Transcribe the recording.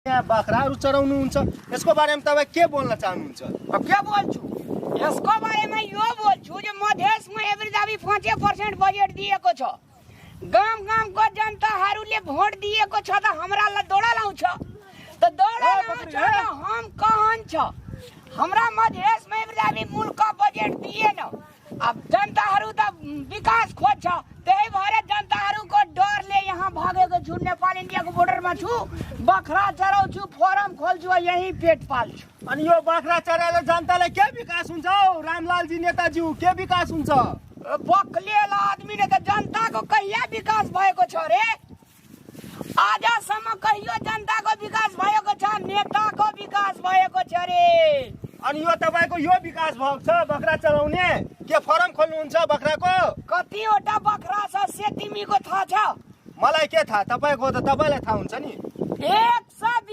यहाँ बाख्राहरू चराउनुहुन्छ, यसको बारेमा तपाईँ के बोल्न चाहनुहुन्छ? अब के बोल्छु यसको बारेमा यो बोल्छु जे मधेसमा एभ्रिदाबी 5% बजेट दिएको छ। गाम गामको जनताहरूले भोट दिएको छ त हमरालाई दौडा लाउँछ त दौडा लाउँछ त हम कहन छ हमरा मधेसमा एभ्रिदाबी मुल्क बजेट दिएन। अब जनताहरू त विकास खोज्छ, त्यही भएर जनताहरूको डरले यहाँ भागेको छु। नेपाल इन्डियाको बोर्डरमा छु, बाख्रा चराउँछु, फर्म खोल्छु, यही पेट पाल्छु। अनि यो बाख्रा चराएर जनतालाई के विकास हुन्छ हौ रामलालजी नेताज्यू, के विकास हुन्छ? बक्लेल आदमीले त जनताको कहिया विकास भएको छ रे? आजसम्म कहियो जनताको विकास भएको छ? नेताको विकास भएको छ रे। अनि यो तपाईको यो विकास भएको छ बाख्रा चराउने, के फर्म खोल्नुहुन्छ बाख्राको? कतिवटा बाख्रा छ से तिमीको थाहा छ? मलाई के थाहा, तपाईको त तपाईलाई थाहा हुन्छ नि। 120